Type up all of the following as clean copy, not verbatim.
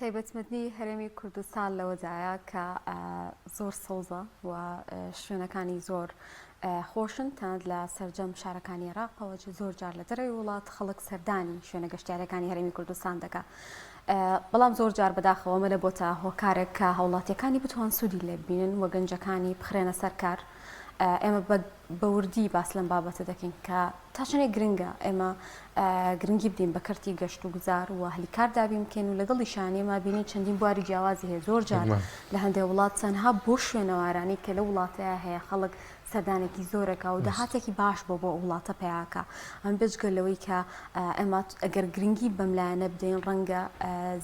تایبەتمەندی هەرێمی کوردستان لەوەدایە کە زۆر سەوزە و شوێنەکانی زۆر خۆشن تەنانەت لە سەرجەم شارەکانی عێراقەوە زۆر جار لە دەرەوەی وڵات خەڵک سەردانی شوێنە گەشتیارەکانی هەرێمی کوردستان دەکا بەڵام زۆر جار بەداخەوە ئەمە نەبۆتە هۆکارێک کە هاوڵاتیەکانی بتوان سوودی لێ ببینن و گەنجەکانی بخرێنە سەر کار ئێمە بە وردی باس لەم بابەتە دەکەین کە تا چەندێک گرنگە ئێمە گرنگی بدەین بە کەرتی گەشت و گوزار و هەلی کار دابین بکەین و لەگەڵ دیشانیەما بینین چەندین بواری جیاوازی هەیە زۆر جار لە هەندێک وڵات تەنها بۆ شوێنەوارانی کە لە وڵاتەیە هەیە خەڵک سەردانێکی زۆرەکە و داهاتێکی باش بۆ بۆ وڵاتە پیاکە ئەم بێجگە لەوەی کە ئێمە ئەگەر گرنگی بەم لایەنە بدەین ڕەنگە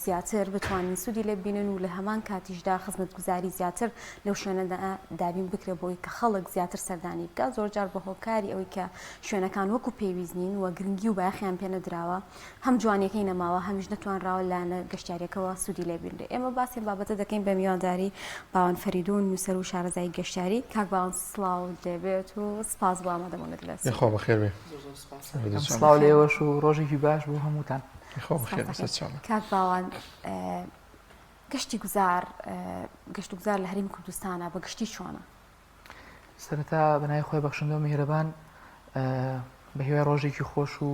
زیاتر بتوانین سوودی لێ ببینن و لە هەمان کاتیشدا خزمەتگوزاری زیاتر لەو شوێنەدا دابین بکرێت بۆی کە خەڵک زیاتر سەردانی بکات زۆرجار بە هۆکاری ئەوەی کە شوێنەکان وەکو پێویست نین و گرنگی و بایەخیان پێ نەدراوە هەم جوانیەکەی نەماوە هەمیش نەتوانراوە لایەنە گەشتیاریەکەوە سوودی لێ بینرێ ئێمە باسی ئەم بابەتە دەکەین بە میوانداری باوان فەریدون نووسەر و شارەزای گەشتیاری کاک باوان سڵاو لێبێت و سپاس بۆ ئامادەبوونت لە خوا بەخێر بێ سڵاو لێوەش و ڕۆژێکی باش بۆ هەمووتان خوا بەخێر بێ سەرچاوە کاک باوان گەشتی گوزار گەشت و گوزار لە هەرێمی کوردستانە بە گشتی چۆنە؟ سەرەتا بە ناوی خۆی بەخشندە و میهرەبان بە هیوای ڕۆژێکی خۆش و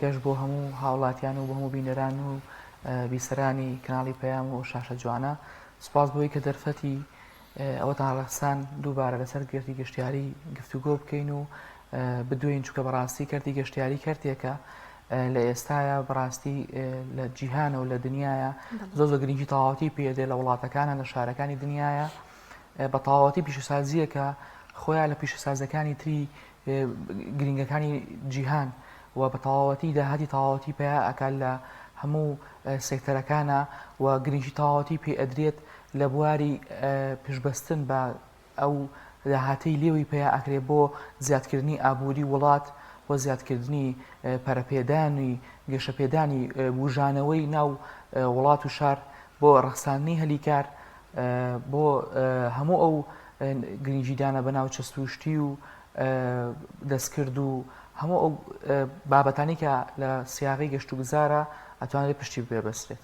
گەشت بۆ هەموو هاوڵاتیان و بۆ هەموو بینەران و بیسەرانی کەناڵی پەیام و شاشە جوانە سوپاس بۆی کە دەرفەتی ئەوەتان ڕەخسان دووبارە لەسەر گرتی گەشتیاری گفتوگۆ بکەین و بدوێین چونکە بەڕاستی کەرتی گەشتیاری کەرتێکە لە ئێستایا بەڕاستی لە جیهانە و لە دنیاە زۆر زۆر گرنگی تەواوەتی پێدێ لە وڵاتەکانە لە شارەکانی دنیاە بە تەواوەتی پیشەسازیەکە خۆیان لە پیشەسازەکانی تری گرنگەکانی جیهان و بە تەواوەتی داهاتی تەواوەتی پیا ئەکات لە هەموو سێکتەرەکانە و گرنگی تەواوەتی پێ ئەدرێت لە بواری پشبەستن بە ئەو داهاتەی لێوەی پەیا ئەکرێ بۆ زیادکردنی ئابووری وڵات بۆ زیادکردنی پەرەپێدانی گەشەپێدانی بوژانەوەی ناو وڵات و شار بۆ ڕەخساندنی هەلی کار بۆ هەموو ئەو گرنگیدانە بە ناوچە سروشتی و دەستکرد و هەموو ئەو بابەتانی کە لە سیاغی گەشتوگوزارە ئەتوانرێت پشتی بێبەسرێت.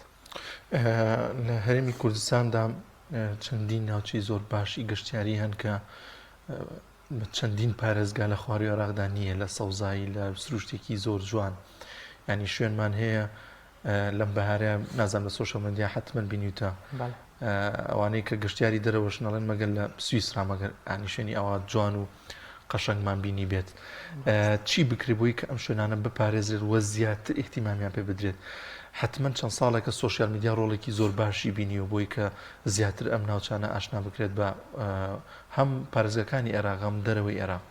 لە هەرێمی کوردستاندا چەندین ناوچەی زۆر باشی گەشتیاری هەن کە بە چەندین پارێزگا لە خواروی عێراقدا نییە لە سەوزایی لە سروشتێکی زۆر جوان ینی شوێنمان هەیە لەم بەهارە نازانم لە سۆشیال میدیا حتمما بینیوتە ئەوانەی کە گەشتیاری دەرەوەش نەڵێن مەگەر لە سویسرا مەگەر ئانی شوێنی ئەوە جوان و قەشەنگمان بینی بێت چی بکرێ بۆی کە ئەم شوێنانە بپارێزرێت وە زیاتر ئیهتیمامیان پێ بدرێت حتمما چەند ساڵێکە سۆشیال میدیا ڕۆڵێکی زۆر باشی بینیوە بۆی کە زیاتر ئەم ناوچانە ئاشنا بکرێت بە هەم پارێزگاکانی عێراق هەم دەرەوەی عێراق.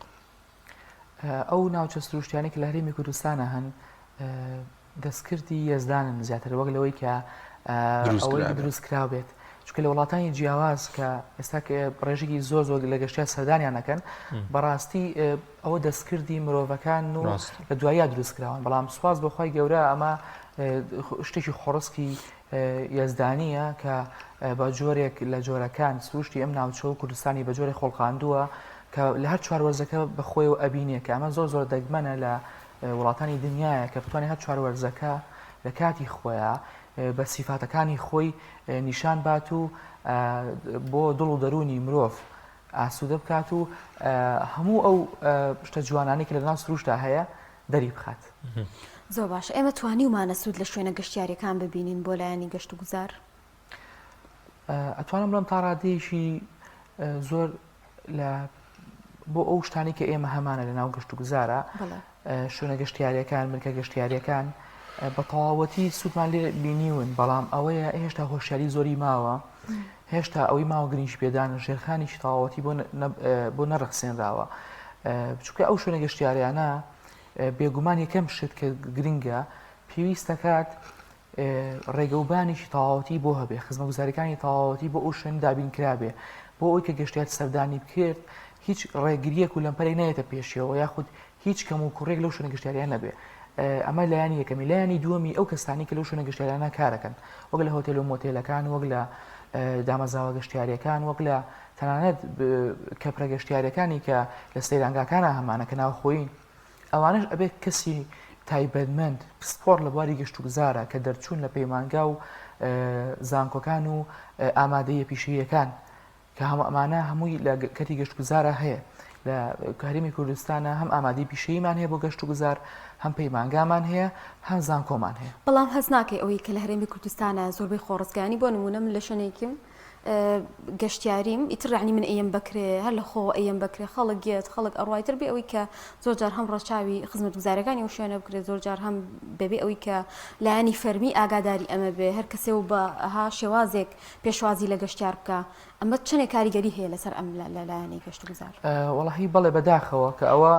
ئەو ناوچە سروشتیانەی کە لە هەرێمی کوردستانە هەن دەستکردی یەزدانن زیاتر وەک لەوەی کە ئەوەی دروست کراو بێت چونکە لە وڵاتانی جیاواز کە ئێستا ڕێژێکی زۆر زۆر لە گەشتیار سەردانیان ئەکەن بەڕاستی ئەوە دەستکردی مرۆڤەکان و لە دواییا دروست کراون بەڵام سواز بۆ خی گەورە ئەمە شتێکی خۆڕسکی یەزدانیە کە بە جۆرێک لە جۆرەکان سروشتی ئەم ناوچە و کوردستانی بە جۆرێک خۆڵقاندووە کە لە هەر چوار وەرزەکە بەخۆیەوە ئەبینێ کە ئەمە زۆر زۆر دەگمەنە لە وڵاتانی دنیایە کە بتوانێت هەر چوار وەرزەکە لە کاتی خۆیا بە سیفاتەکانی خۆی نیشان بات و بۆ دڵ و دەروونی مرۆڤ ئاسوودە بکات و هەموو ئەو شتە جوانانەی کە لەناو سروشتا هەیە دەری بخات. زۆر باشە ئێمە توانیومانە سوود لە شوێنە گەشتیاریەکان ببینین بۆ لایەنی گەشت و گوزار؟ ئەتوانم بڵێم تا ڕادەیەکی زۆر لە بۆ ئەو شتانی کە ئێمە هەمانە لە ناو گەشت و گوزارە شوێنە گەشتیاریەکان بنکە گەشتیاریەکان بە تەواوەتی سوودمان لێ بینیون بەڵام ئەوەیە هێشتا هۆشیاری زۆری ماوە هێشتا ئەوەی ماوە گرنگی پێدان ژێرخانێکی تەواوەتی بۆ نەڕەخسێنراوە چونکە ئەو شوێنە گەشتیاریانە بێگومان یەکەم شت کە گرنگە پێویستەکات ڕێگەوبانێکی تەواوەتی بۆ هەبێ خزمەگوزاریەکانی تەواوەتی بۆ ئەو شوێن دابین کرابێ بۆ ئەوی کە گەشتیار سەردانی بکرد هیچ ڕێگریەک و لەمپەرێک نایەتە پێشیەوە یاخود هیچ کەم و کوڕێک لەو شوێنە گەشتیاریان نەبێ ئەمە لایەنی یەکەمی لایەنی دووەمی ئەو کەسانی کە لەو شوێنە گەشتیارانە کارەکەن وەک لە هۆتێل و مۆتێلەکان وەک لە دامەزراوە گەشتیاریەکان وەک لە تەنانەت کەپرە گەشتیارەکانی کە لە سەیرانگاکانە هەمانە کە ناوخۆیین ئەوانەش ئەبێت کەسی تایبەتمەند پسپۆڕ لە بواری گەشتوگوزارە کە دەرچوون لە پەیمانگا و زانکۆکان و ئامادەیە پیشەیەکان کە هەموو ئەمانە هەمووی لە کەرتی گەشتوگوزارا هەیە لە هەرێمی کوردستانە هەم ئامادەی پیشەییمان هەیە بۆ گەشتوگوزار هەم پەیمانگامان هەیە هەم زانکۆمان هەیە. بەڵام هەست ناکەی ئەوەی کە لە هەرێمی کوردستانە زۆربەی خۆڕسکانی بۆ نموونە من لە شوێنێکیم گەشتیاریم ئیتر یانی من ئەیەم بەکرێ هەر لە خۆوە ئەیەم بەکرێ خەڵک یەت خەڵک ئەڕوا ئیتر بێ ئەوەی کە زۆر جار هەم ڕەچاوی خزمەتگوزاریەکانی ئەو شوێنە بکرێت زۆر جار هەم بەبێ ئەوەی کە لایەنی فەرمی ئاگاداری ئەمە بێ هەر کەسێ و بە ها شێوازێک پێشوازی لە گەشتیار بکا ئەمە چەنێک کاریگەری هەیە لەسەر ئەم لایەنەی گەشتوگوزار؟ وەڵاهی بەڵێ بەداخەوە کە ئەوە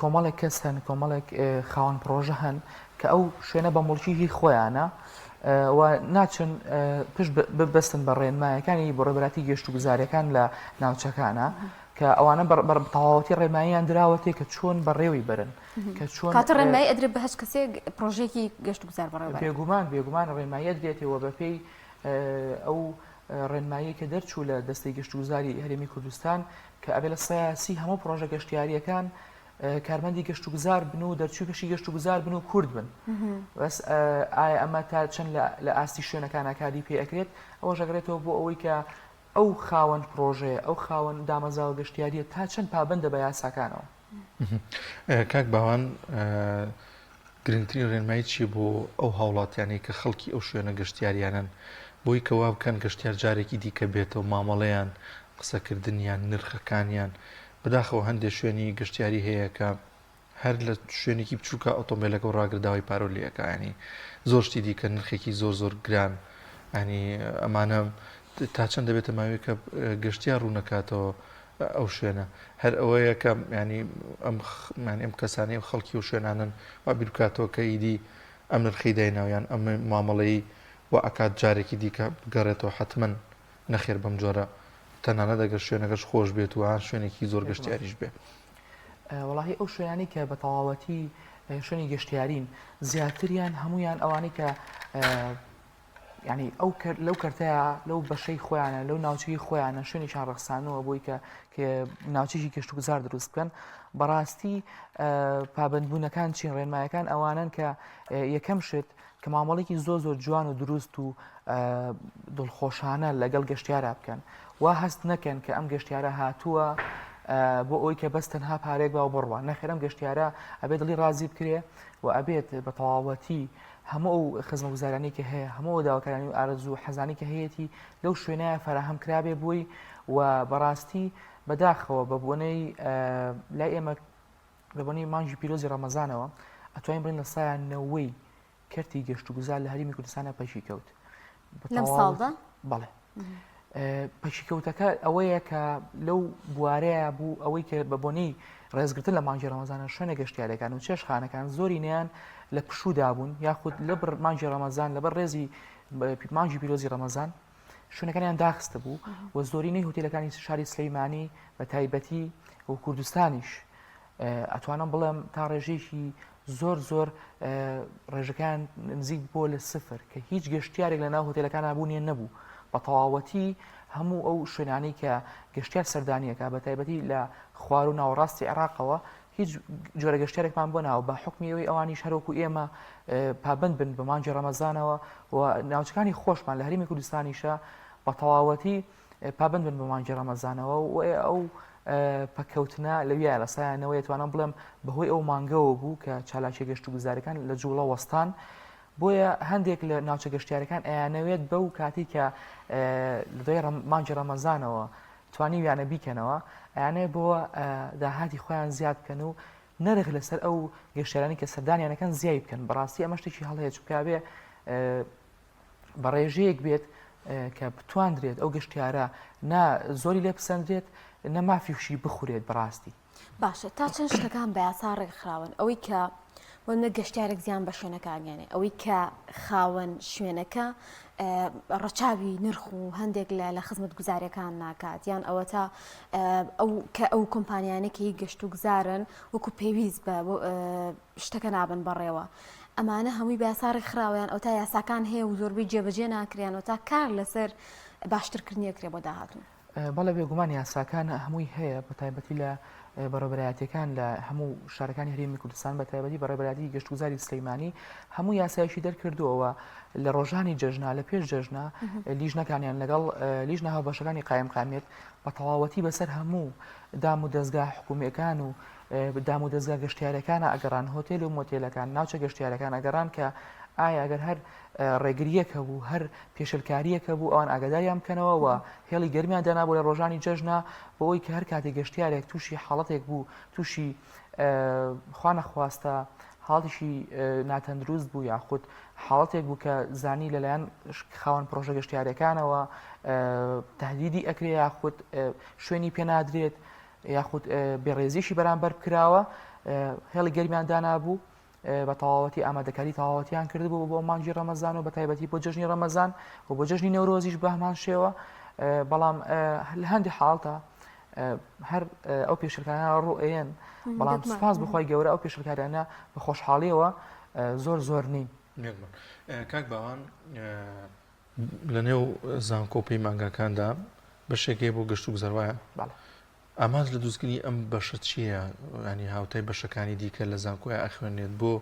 کۆمەڵێک کەس هەن کۆمەڵێک خاوەن پڕۆژە هەن کە ئەو شوێنە بە موڵکی هی خۆیانە و ناچن پشت ببەستن بە ڕێنمایەکانی بەڕێوەبەراتی گەشتوگوزارەکان لە ناوچەکانە کە ئەوانە بە تەواوەتی ڕێنماییان دراوەتێ کە چۆن بەڕێوەی بەرن کە چۆن کاتە ڕێنمایی ئەدرێت بە هەچ کەسێک پرۆژێکی گەشتوگوزار بەڕێوە بەرێت؟ بێگومان بێگومان ڕێنمایی ئەدرێتەوە بەپێی ئەو ڕێنماییەی کە دەرچوو لە دەستەی گەشتوگوزاری هەرێمی کوردستان کە ئەبێ لە سەیاسی هەموو پرۆژە گەشتیارییەکان کارمەندی گەشتوگوزار بن و دەرچووی بەشی گەشتوگوزار بن و کورد بن بەس ئایا ئەمە تا چەند لە ئاستی شوێنەکانە کاری پێ ئەکرێت ئەوەش ئەگەڕێتەوە بۆ ئەوەی کە ئەو خاوەن پرۆژەیە ئەو خاوەن دامەزراوە گەشتیاریە تا چەند پابەندە بە یاساکانەوە. کاک باوان گرنگترین ڕێنمایی چیە بۆ ئەو هاوڵاتیانەی کە خەڵکی ئەو شوێنە گەشتیاریانەن بۆی کە وا بکەن گەشتیار جارێکی دیکە بێتەوە مامەڵەیان قسەکردنیان نرخەکانیان بەداخەوە هەندێک شوێنی گەشتیاری هەیە کە هەر لە شوێنێکی بچووکە ئۆتۆمبیلەکە و ڕاگر داوای پارۆ لەکە ینی زۆر شتی دیکە نرخێکی زۆر زۆر گران ینی ئەمانە تا چەند دەبێتە ماوەیە کە گەشتیار ڕوونەکاتەوە ئەو شوێنە هەر ئەوەیە کە ینی ئەم ینی ئەم کەسانی ئەم خەڵکی و شوێنانن وا بیر بکاتەوە کە ئیدی ئەم نرخەی دایناو یان ئەم مامەڵەی وا ئەکات جارێکی دیکە بگەڕێتەوە حەتمەن نەخێر بەم جۆرە تەنانەت ئەگەر شوێنەکەش خۆش بێت و هان شوێنێکی زۆر گەشتیاریش بێ. وەڵاهی ئەو شوێنانەی کە بە تەواوەتی شوێنی گەشتیارین زیاتریان هەمویان ئەوانەی کە یانی ئەو لەو کەرتەیە لەو بەشەی خۆیانە لەو ناوچەی خۆیانە شوێنێکیان ڕەخسانەوە بۆی کە ناوچێکی گەشتوگوزار دروست بکەن بەڕاستی پابندبوونەکان چین ڕێنمایەکان ئەوانن کە یەکەم شت کە مامەڵێکی زۆر زۆر جوان و دروست و دڵخۆشانە لەگەڵ گەشتیارا بکەن وا هەست نەکەن کە ئەم گەشتیارە هاتووە بۆ ئەوی کە بەس تەنها پارێک با و بڕوە نەخێر ئەم گەشتیارە ئەبێت دڵی ڕازی بکرێ و ئەبێت بە تەواوەتی هەموو ئەو خزمەتگوزاریانەی کە هەیە، هەموو ئەو داواکاریانی و ئارەزوو و حەزانەی کە هەیەتی لەو شوێنەیە فەراهەم کرابێ بۆی و بەڕاستی بەداخەوە بە بۆنەی لای ئێمە بە بۆنەی مانگی پیرۆزی ڕەمەزانەوە ئەتوانین بڵێین لە سایە نەوەی کەرتی گەشتوگوزار لە هەرێمی کوردستانە پەکی کەوت. لەم ساڵدا؟ بەڵێ. پەکیکەوتەکە ئەوەیە کە لەو بوارەیە بوو ئەوەی کە بە بۆنەی ڕێزگرتن لە مانگی ڕەمەزانە شوێنە گەشتیارەکان و چێشخانەکان زۆرینەیان لە پشوودا بوون یاخود لە بڕ مانگی ڕەمەزان لەبەر ڕێزی مانگی پیرۆزی ڕەمەزان شوێنەکانیان داخستە بوو و زۆرینەی هوتێلەکانی شاری سلەیمانی بە تایبەتی و کوردستانیش ئەتوانم بڵێم تا ڕێژەیەکی زۆر زۆر ڕێژەکان نزیک بۆ لە سفر کە هیچ گەشتیارێک لە ناو هۆتێلەکان بوونیان نەبوو بە تەواوەتی هەموو ئەو شوێنانەی کە گەشتیار سەردانیەکە بە تایبەتی لە خوار و ناوەڕاستی عێراقەوە هیچ جۆرە گەشتیارێکمان بۆ ناوە بە حکمی ئەوەی ئەوانیش هەروەکو ئێمە پابند بن بە مانگی ڕەمەزانەوە و ناوچەکانی خۆشمان لە هەرێمی کوردستانیشە بە تەواوەتی پابەند بن بە مانگی ڕەمەزانەوە و ئەو پەککەوتنە لەویایە لە سایانەوەی توانم بڵێم بەهۆی ئەو مانگەوە بوو کە چالاکیە گەشتوگوزارەکان لە جوڵە وەستان بۆیە هەندێک لە ناوچە گەشتیارەکان ئەیانەوێت بەو کاتی کە لە دوای مانگی ڕەمەزانەوە توانیویانە بیکەنەوە ئەیانەوێت بۆ داهاتی خۆیان زیاد بکەن و نرخ لەسەر ئەو گەشتیارانی کە سەردانیانەکەن زیای بکەن بەڕاستی ئەمە شتێکی هەڵەیە چونکە بێ بە ڕێژەیەک بێت کە بتواندرێت ئەو گەشتیارە نا زۆری لێ بسەندرێت نە مافیشی بخورێت بەڕاستی. باشە تا چەند شتەکان بە یاسا ڕێکخراون ئەوەی کە بۆ نە گەشتارێک زیان بە شوێنەکانیانێ ئەوەی کە خاوەن شوێنەکە ڕەچاوی نرخ و هەندێک لە لە خزمەت گوزارەکان ناکات یان ئەوە تا ئەو کە ئەو کۆمپانیانێکی گەشت و گوزارن وەکو پێویست بە شتەکە نابن بەڕێوە. ئەمانە هەمووی بە یاسا ڕێکخراوە یان ئەوتا یاساکان هەیە و زۆربەی جێبەجێ ناکرێن ئەوتا کار لەسەر باشترکردنی ئەکرێ بۆ داهاتوو؟ بەڵێ بێگومان یاساکان هەمووی هەیە بە تایبەتی لە بەڕێوەبەرایەتیەکان لە هەموو شارەکانی هەرێمی کوردستان بە تایبەتی بەڕێوەبەرایەتی گەشتوگوزاری سلەیمانی هەموو یاسایەکی دەرکردووە لە ڕۆژانی جەژنا لە پێش جەژنا لیژنەکانیان لەگەڵ لیژنە هاوبەشەکانی قایمقامیەت بە تەواوەتی بەسەر هەموو دام و دەزگا حکومیەکان و دام و دەزگا گەشتیارەکانە ئەگەڕان هۆتێل و مۆتێلەکان ناوچە گەشتیارەکان ئەگەڕان کە ئایا ئەگەر هەر ڕێگرییەک هەبوو، هەر پێشێلکارییەک هەبوو ئەوان ئاگاداریان بکەنەوە و هێڵی گەرمیان دانابوو لە ڕۆژانی جەژنا بۆ ئەوەی کە هەر کاتێک گەشتیارێک تووشی حاڵەتێک بوو، تووشی خوا نەخواستە حاڵەتێکی ناتەندروست بوو یاخود حاڵەتێک بوو کە زانی لەلایەن خاوەن پرۆژە گەشتیارەکانەوە تهدیدی ئەکرێ یاخود شوێنی پێنادرێت یاخود بێڕێزیشی بەرامبەر بکراوە هێڵی گەرمیان دانابوو. بە تەواوەتی ئامادەکاری تەواوەتیان کردبوو بۆ مانگی ڕەمەزان و بە تایبەتی بۆ جەژنی ڕەمەزان و بۆ جەژنی نەورۆزیش بە هەمان شێوە بەڵام لە هەندی حاڵتە هەر ئەو پێشلکارانە ڕوئەیەن بەڵام سپاس بخوای گەورە ئەو پێشلکارانە بە خۆشحاڵیەوە زۆر زۆر نین. کاک باوان لە نێو زانکۆ پەیمانگاکاندا بەشێک هەیە بۆ گەشت و گوزار وایە؟ ئامانج لە دروستکردنی ئەم بەشە چییە؟ ینی هاوتای بەشەکانی دیکە لە زانکۆیا ئەخوێنێت بۆ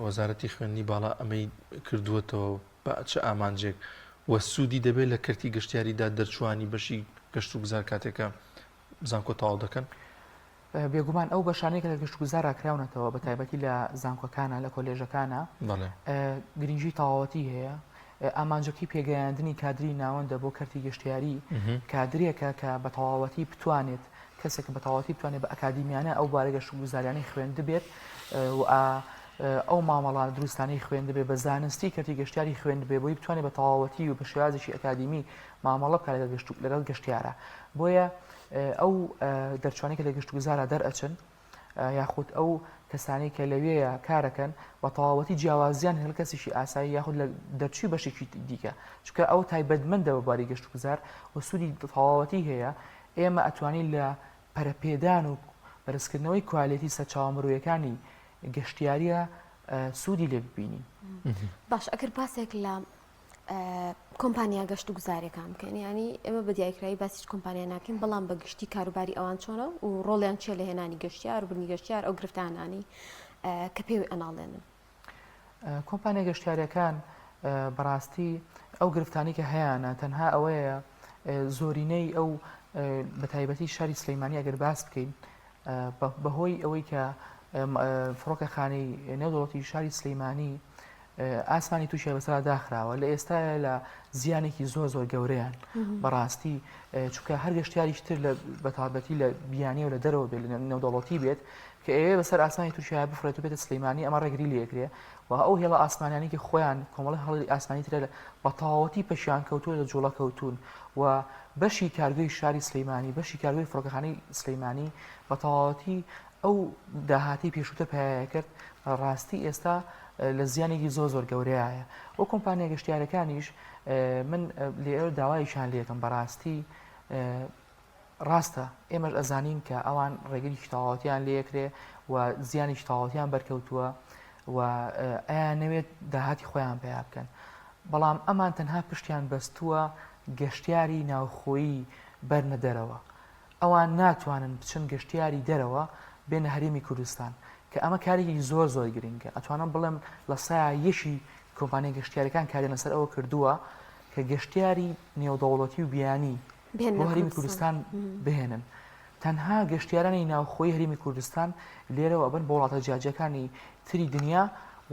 وەزارەتی خوێندنی باڵا ئەمەی کردووەتەوە بە چ ئامانجێک و سوودی دەبێت لە کەرتی گەشتیاریدا دەرچوانی بەشی گەشت و گوزار کاتێکە زانکۆ تەواو دەکەن؟ بێگومان ئەو بەشانەی کە لە گەشتوگوزارا کراونەتەوە بە تایبەتی لە زانکۆکانە لە کۆلێژەکانە گرنگی تەواوەتی هەیە ئامانجەکەی پێگەیاندنی کادری ناوەندە بۆ کەرتی گەشتیاری کادرێکە کە بە تەواوەتی بتوانێت کەسێک بە تەواوەتی بتوانێت بە ئەکادیمیانە ئەو بارە گەشتوگوزاریانەی خوێندبێت و ئەو مامەڵە دروستانەی خوێندبێ بە زانستی کەرتی گەشتیاری خوێندبێ بۆی بتوانێت بە تەواوەتی و بە شێوازێکی ئەکادیمی مامەڵە بکات لەگەڵ گەشتیارە بۆیە ئەو دەرچوانەی کە لە گەشتوگوزارا دەرئەچن یاخود ئەو کەسانەی کە لەوێیە کارەکەن بە تەواوەتی جیاوازیان هەل کەسێکی ئاسایی یاخود لە دەرچووی بەشێکی دیکە چونکە ئەو تایبەتمەندە بە بواری گەشتوگوزار و سوودی تەواوەتی هەیە ئێمە ئەتوانین لە پەرەپێدان و بەرزکردنەوەی کوالێتی سەرچاوە مرۆیەکانی گەشتیاریە سوودی لێ ببینین. باش ئەگەر باسێک لە کۆمپانیا گەشت و گوزارەکان بکەین ینی ئێمە بە دیاریکراوی باسی هیچ کۆمپانیا ناکەین بەڵام بە گشتی کاروباری ئەوان چۆنە و ڕۆڵیان چیە لە هێنانی گەشتیار و بردنی گەشتیار ئەو گرفتانانی کە پێوی ئەناڵێنن. کۆمپانیا گەشتیارەکان بەڕاستی ئەو گرفتانی کە هەیانە تەنها ئەوەیە زۆرینەی ئەو بەتایبەتی شاری سلەیمانی ئەگەر باس بکەین بەهۆی ئەوەی کە فڕۆکەخانەی نێودەوڵەتی شاری سلەیمانی ئاسمانی تورکیا بەسەرا داخراوە لە ئێستایا لە زیانێکی زۆر زۆر گەورەیان بەڕاستی چونکە هەر گەشتیاریش تر لە بەتابەتی لە بیانی و لە دەرەوە بێت لە نێودەوڵەتی بێت کە ئەوێ بەسەر ئاسمانی تورکیا بفرێت و بێتە سلەیمانی ئەمە ڕێگری لێکرێ و ئەو هێڵە ئاسمانیانی کە خۆیان کۆمەڵی هەڵی ئاسمانی ترە بە تەواوەتی پەشیان کەوتووە لە جوڵە کەوتون و بەشی کارگۆی شاری سلەیمانی بەشی کارگۆی فڕۆکەخانەی سلەیمانی بە تەواوەتی ئەو داهاتەی پێشووتر پەیای کرد ڕاستی ئێستا لە زیانێکی زۆر زۆر گەورەیە و کۆمپانیا گەشتیارەکانیش من لێرە داوایشان لێکم بەڕاستی ڕاستە ئێمەش ئەزانین کە ئەوان ڕێگریی تەواوەتیان لەکرێ و زیانێکی تەواوەتیان بەرکەوتووە و ئەیانەوێت داهاتی خۆیان پیا بکەن بەڵام ئەمان تەنها پشتیان بەستووە گەشتیاری ناوخۆیی بەرنە دەرەوە ئەوان ناتوانن بچن گەشتیاری دەرەوە بێنە هەرێمی کوردستان کە ئەمە کارێکی زۆر زۆر گرنگە ئەتوانم بڵێم لە سایە یەکی کۆمپانیا گەشتیارەکان کاریان لەسەر ئەوە کردووە کە گەشتیاری نێودەوڵەتی و بیانی بۆ هەرێمی کوردستان بهێنن تەنها گەشتیارانی ناوخۆی هەرێمی کوردستان لێرەوە ئەبن بۆ وڵاتە جیاجیەکانی تری دنیا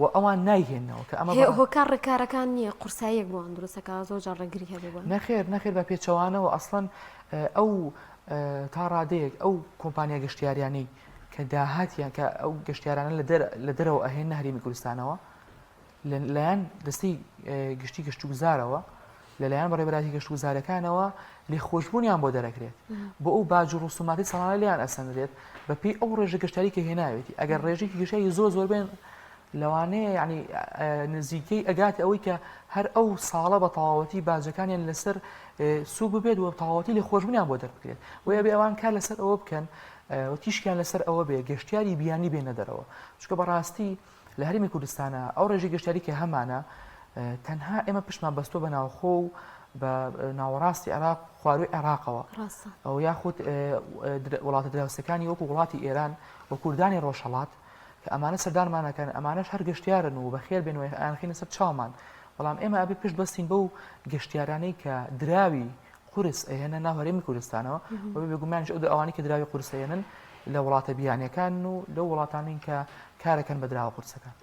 و ئەوان نایهێنەوە کە ئەمە هۆکار ڕێکارەکان نییە قورساییەک بۆیان دروستەکە زۆر جار ڕێگری هەبێ بۆیان. نەخێر نەخێر بە پێچەوانەوە ئەسڵەن ئەو تا ڕادەیەک ئەو کۆمپانیا گەشتیاریانەی کە داهاتیان کە ئەو گەشتیارانە لە دەرەوە ئەهێنە هەرێمی کوردستانەوە لەلایەن دەستەی گشتی گەشتوگوزارەوە لەلایەن بەڕێوەبەرایەتی گەشتوگوزارەکانەوە لێخۆشبوونیان بۆ دەرەکرێت بۆ ئەو باج و ڕسوماتی ساڵانە لێیان ئەسەنرێت بەپێی ئەو ڕێژە گەشتیاری کە هێناوێتی ئەگەر ڕێژێکی گەشتیاری زۆر زۆر بێن لەوانەیە یعنی نزیکەی ئەگات ئەوەی کە هەر ئەو ساڵە بە تەواوەتی باجەکانیان لەسەر سوک ببێت و تەواوەتی لێ خۆشببوونیان بۆ دەربکرێت بۆیە بێ ئەوان کار لەسەر ئەوە بکەن و تیشکیان لەسەر ئەوە بێ گەشتیاری بیانی بێنە دەرەوە چونکە بەڕاستی لە هەرێمی کوردستانە ئەو ڕێژەی گەشتیاری کە هەمانە تەنها ئێمە پشتمان بەستۆ بە ناوخۆ و. بە ناوەڕاستی عێراق خواروی عێراقەوە ئەو یاخود وڵاتە دراوسەکانی وەکو وڵاتی ئێران و کوردانی ڕۆژهەڵات کە ئەمانە سەردانمانەکەن ئەمانەش هەر گەشتیارن و بەخێر بێن و ئەیانخینە سەر چاومان بەڵام ئێمە ئەبێ پشت بەستین بەو گەشتیارانەی کە دراوی قورس ئەهێنە ناو هەرێمی کوردستانەوە و بێگومانیش ئەو ئەوانەی کە دراوی قورس ئەهێنن لە وڵاتە بیانیەکان و لەو وڵاتانین کە کارەکەن بە دراوە قورسەکان.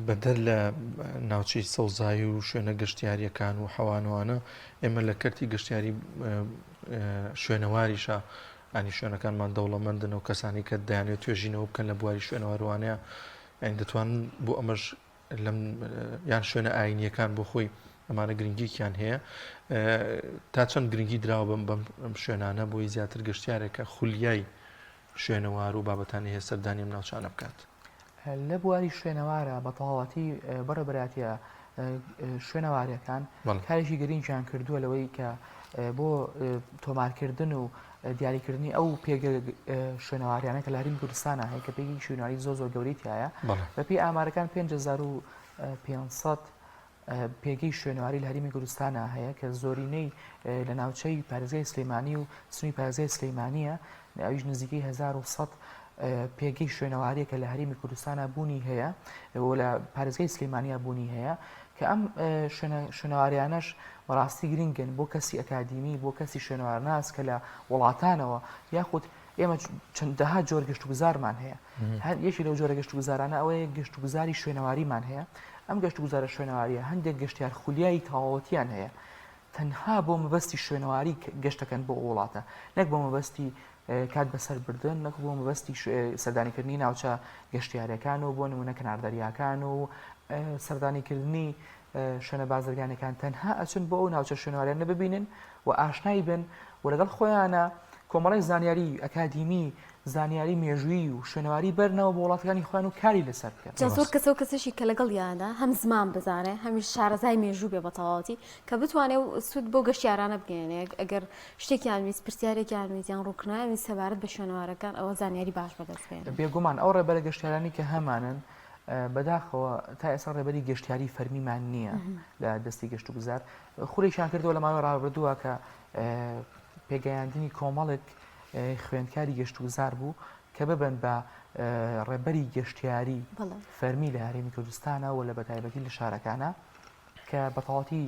بەدەر لە ناوچەی سەوزایی و شوێنە گەشتیاریەکان و حەوانوانە ئێمە لە کەرتی گەشتیاری شوێنەواریشە ئەنی شوێنەکانمان دەوڵەمەندن و کەسانی کە دەیانێت توێژینەوە بکەن لە بواری شوێنەواروانەیە ئەین دەتوانن بۆ ئەمەش لەم یان شوێنە ئاینیەکان بۆ خۆی ئەمانە گرنگیکیان هەیە تا چەند گرنگی دراوە بەم بەم شوێنانە بۆی زیاتر گەشتیارێکە خولیای شوێنەوار و بابەتانی هەیە سەردانی ئەم ناوچانە بکات. لە بواری شوێنەوارە بە تەواوەتی بەڕێوەبەرایەتیە شوێنەواریەکان کارێکی گرنگیان کردووە لەوەی کە بۆ تۆمارکردن و دیاریکردنی ئەو پێگە شوێنەواریانە کە لە هەرێمی کوردستانە هەیە کە پێگەی شوێنەواری زۆر زۆر گەورەی تایە بەپێی ئامارەکان 5500 پێگەی شوێنەواری لە هەرێمی کوردستانا هەیە کە زۆرینەی لە ناوچەی پارێزگای سلێمانی و سنووری پارێزگای سلێمانییە، ئەویش نزیکەی 1100 پێگەی شوێنەواریە کە لە هەرێمی کوردستانا بوونی هەیە و لە پارێزگای سلێمانیا بوونی هەیە کە ئەم شوێنەواریانەش بەڕاستی گرنگن بۆ کەسی ئەکادیمی بۆ کەسی شوێنەوارناس کە لە وڵاتانەوە یاخود ئێمە چەندەها جۆر گەشتوگوزارمان هەیە هەر یەکی لەو جۆرە گەشتوگوزارانە ئەوەیە گەشتوگوزاری شوێنەواریمان هەیە ئەم گەشتوگوزارە شوێنەواریە هەندێک گەشتیار خولیای تەواوەتیان هەیە تەنها بۆ مەبەستی شوێنەواری گەشتەکەن بۆ وڵاتە نەک بۆ مەبەستی کات بەسەربردن نەک بۆ مەبەستی سەردانیکردنی ناوچە گەشتیارەکان و بۆ نمونە کەناردەریاکان و سەردانیکردنی شوێنە بازرگانەکان تەنها ئەچن بۆ ئەو ناوچە شوێنەواریانە ببینن و ئاشنای بن و لەگەڵ خۆیانە کۆمەڵی زانیاری ئەکادیمی زانیاری مێژوویی و شوێنەواری بەرنەوە بۆ وڵاتەکانی خۆیان و کاری لەسەر بکەن. جا زۆر کەس ئەو کەسەشی کە لەگەڵیانە هەم زمان بزانێ هەمیش شارەزای مێژوو بێ بە تەواوەتی کە بتوانێ و سوود بۆ گەشتیارانە بگەیەنێ ئەگەر شتێکیان ویست پرسیارێکیان ویست یان ڕوونکردنەوەیان ویست سەبارەت بە شوێنەوارەکان ئەوە زانیاری باش بەدەست بێنن. بێگومان ئەو ڕێبەرە گەشتیارانەی کە هەمانن بەداخەوە تا ئێستا ڕێبەری گەشتیاری فەرمیمان نییە لە دەستی گەشتوگوزار خولێکیان کردەوە لە ماوەی ڕابردووە کە پێگەیاندنی کۆمەڵێک خوێندکاری گەشتوگوزار بوو کە ببن بە ڕێبەری گەشتیاری فەرمی لە هەرێمی کوردستانە و لە بەتایبەتی لە شارەکانە کە بەتەواتی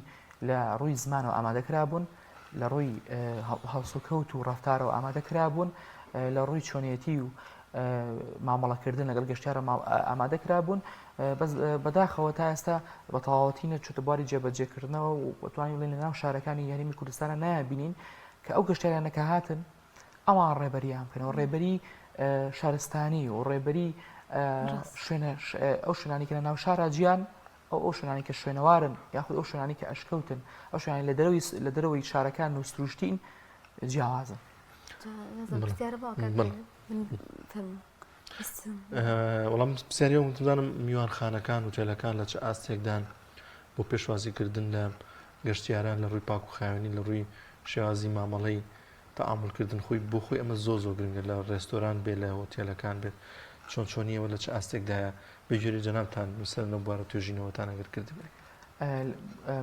لە ڕووی زمانەوە ئامادە کرابوون لە ڕووی هەڵسوکەوت و ڕفتارەوە ئامادە کرابوون لە ڕووی چۆنیەتی و مامەڵەکردن لەگەڵ گەشتیارە ئامادە کرابوون بەس بەداخەوە تا ئێستا بە تەواوەتی نەچووتە بواری جێبەجێکردنەوە و توانین بڵێین لەناو شارەکانی هەرێمی کوردستانە نایانبینین کە ئەو گەشتیارانە کە هاتن ئەوان ڕێبەریان بکەن و ڕێبەری شارستانی و ڕێبەری شوێنە ئەو شوێنانی کە لە ناو شارا جیان ئەو ئەو شوێنانی کە شوێنەوارن یاخود ئەو شوێنانی کە ئەشکەوتن ئەو شوێنانی لە دەرەوەی لە دەرەوەی شارەکان و سروشتین جیاوازن. وەڵام پرسیاری ئەوم بزانم میوانخانەکان هوتێلەکان لە چ ئاستێکدان بۆ پێشوازیکردن لە گەشتیاران لە ڕووی پاک و خاوێنی لە ڕووی شێوازی مامەڵەی تەعامولکردن خۆی بۆ خۆی ئەمە زۆر زۆر گرنگە لە ڕێستۆران بێ لە هۆتێلەکان بێت چۆن چۆنیەوە لە چ ئاستێکدایە بەگوێرەی جەنابتان لەسەر لەو بوارە توێژینەوەتان ئەگەر کردبێ.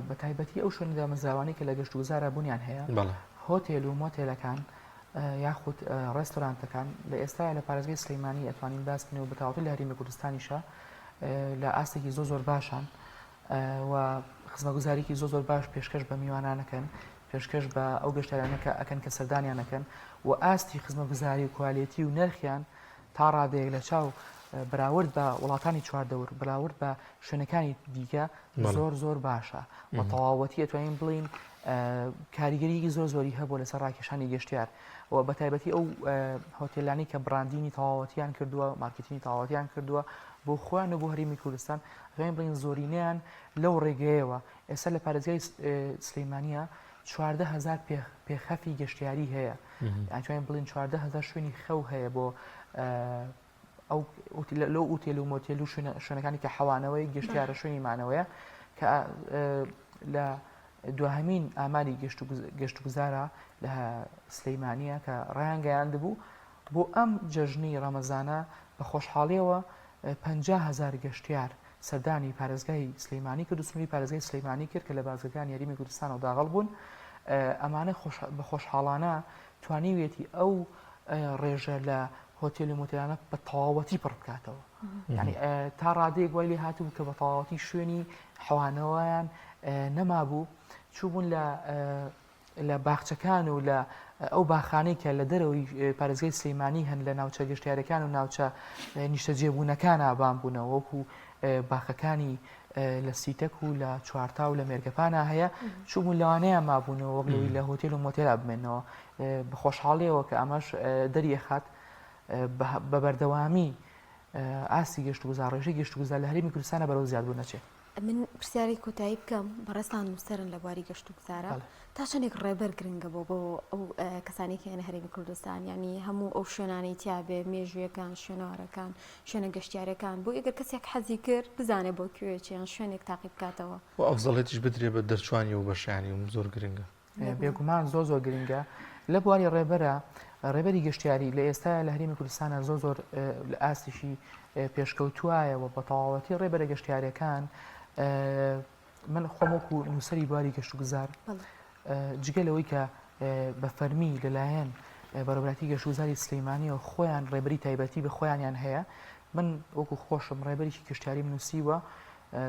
بە تایبەتی ئەو شوێنە دامەزراوانەی کە لە گەشتوگوزارا بوونیان هەیە هۆتێل و مۆتێلەکان یاخود ڕێستۆرانتەکان لە ئێستایا لە پارێزگای سلەیمانی ئەتوانین باس بکەین و بەتەواوەتی لە هەرێمی کوردستانیشە لە ئاستێکی زۆر زۆر باشان و خزمەگوزاریکی زۆر زۆر باش پێشکەش بە میوانانەکەن پێشکەش بە ئەو گەشتیارانە کە ئەکەن کە سەردانیان ئەکەن و ئاستی خزمەگوزاری و کوالێتی و نرخیان تا ڕادەیەک لە چاو بەراورد بە وڵاتانی چواردەور بەراورد بە شوێنەکانی دیکە زۆر زۆر باشە بە تەواوەتی ئەتوانین بڵین کاریگەریی زۆر زۆری هەبوو لەسەر ڕاکێشانی گەشتیار و بە تایبەتی ئەو هۆتێلانی کە branding ی تەواوەتیان کردووە مارکتینی تەواوەتیان کردووە بۆ خۆیان و بۆ هەرێمی کوردستان ئەتوانین بڵێین زۆرینەیان لەو ڕێگەیەوە ئێستا لە پارێزگای سلەیمانە 14هزار پێخەفی گەشتیاری هەیە ئەتوانین بڵێین 14هزار شوێنی خەو هەیە بۆ ئەو لەو ئوتێل و مۆتێل و شوێنەکانی کە حەوانەوەی گەشتیارە شوێنی مانەوەیە کە لە دواهەمین ئاماری گەشتوگوزارە لە سلەیمانیە کە ڕایانگەیاندبوو بۆ ئەم جەژنی ڕەمەزانە بە خۆشحاڵیەوە 50 هزار گەشتیار سەردانی پارێزگای سلیمانی کرد و سنووری پارێزگای سلیمانی کرد کە لە بازگەکانی هەرێمی کوردستانەوە داغڵ بوون ئەمانە بە خۆشحاڵانە توانیویەتی ئەو ڕێژە لە هۆتێل و مۆتێلانە بە تەواوەتی پڕ بکاتەوە یعنی تا ڕادەیەک وای لێ هاتبوو کە بە تەواوەتی شوێنی حەوانەوەیان نەمابوو چووبوون لە لە باخچەکان و لە ئەو باخانەی کە لە دەرەوەی پارێزگای سلەیمانی هەن لە ناوچە گەشتیارەکان و ناوچە نیشتەجێبوونەکانە بان بوونەوە وەکو باخەکانی لە سیتەک و لە چوارتا و لە مێرگەپانا هەیە چووبوون لەوانەیە مابوونەوە وەک لەوەی لە هۆتێل و مۆتێلا بمێنەوە بە خۆشحاڵیەوە کە ئەمەش دەریەخات بە بەردەوامی ئاستی گەشتوگوزار ڕێژەی گەشتوگوزار لە هەرێمی کوردستانە بەرەو زیادبوون دەچێت. من پرسیاری کۆتایی بکەم بەڕێزتان نووسەرن لە بواری گەشت و گوزارە تا چەندێک ڕێبەر گرنگە بۆ بۆ ئەو کەسانی کە هێنە هەرێمی کوردستان یعنی هەموو ئەو شوێنانەی تیاابێ مێژوویەکان شوێنەوارەکان شوێنە گەشتیارەکان بۆ ئەگەر کەسێک حەزی کرد بزانێ بۆ کوێ چیان شوێنێک تاقی بکاتەوە و ئەفزەڵێتیش بدرێ بە دەرچوانی و بەشیانی و زۆر گرنگە. بێگومان زۆر زۆر گرنگە لە بواری ڕێبەرە ڕێبەری گەشتیاری لە ئێستا لە هەرێمی کوردستانە زۆر زۆر لە ئاستێکی پێشکەوتوایە و بە تەواوەتی ڕێبەرە گەشتیارەکان من خۆم وەکو نووسەری بواری گەشتوگوزار جگە لەوەی کە بە فەرمی لەلایەن بەڕێوەبەرایەتی گەشتوگوزاری سلەیمانیەوە خۆیان ڕێبەری تایبەتی بە خۆیانیان هەیە من وەکو خۆشم ڕێبەرێکی گەشتیاریم نووسیوە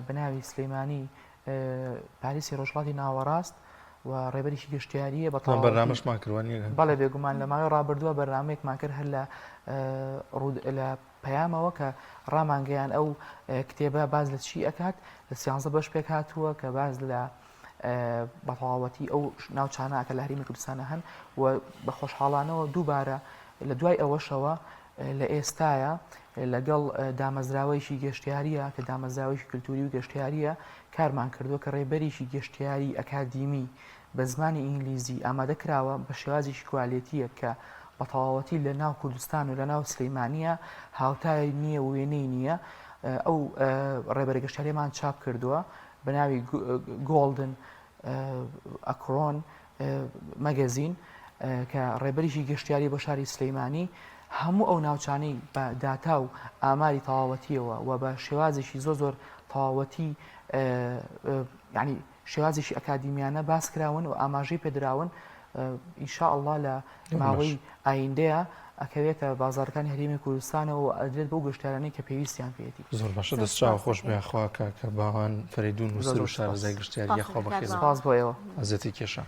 بە ناوی سلەیمانی پاریسی ڕۆژهەڵاتی ناوەڕاست و ڕێبەرێکی گەشتیارییە بە تەواوەتی بەرنامەشمان کرد وانییە؟ بەڵێ بێگومان لە ماوەی ڕابردووە بەرنامەیەکمان کرد هەر لە لە پەیامەوە کە ڕامانگەیان ئەو کتێبە باز لە چی ئەکات لە سیانزە بەش پێک هاتووە کە باز لە بەتەواوەتی ئەو ناوچانە کە لە هەرێمی کوردستانە هەن و بە خۆشحاڵانەوە دووبارە لە دوای ئەوەشەوە لە ئێستایا لەگەڵ دامەزراوەیەکی گەشتیاریە کە دامەزراوەیەکی کلتوری و گەشتیاریە کارمان کردووە کە ڕێبەرێکی گەشتیاری ئەکادیمی بە زمانی ئینگلیزی ئامادە کراوە بە شێوازێکی کوالێتیە کە بە تەواوەتی لە ناو کوردستان و لە ناو سلەیمانیە هاوتای نییە و وێنەی نییە ئەو ڕێبەرە گەشتیاریەمان چاپ کردووە بە ناوی گۆڵدن ئەکرۆن مەگەزین کە ڕێبەریی گەشتیاری بۆ شاری سلەیمانی هەموو ئەو ناوچانەی بە داتا و ئاماری تەواوەتیەوە و بە شێوازێکی زۆر زۆر تەواوەتی ینی شێوازێکی ئەکادیمیانە باس کراون و ئاماژەی پێدراون ئینشاءاللە لە ماوەی ئایندەیە ئەکەوێتە بازاڕەکانی هەرێمی کوردستانەوە و ئەدرێت بەو گەشتیارانەی کە پێویستیان پێیەتی. زۆر باشە دەست چاو خۆش بێ یاخوا کاکە باوان فەرەیدون نووسەر و شارەزای گەشتیاری یاخوا بەخێر سپاس بۆ ئێوە. ئەزیەتی کێشا.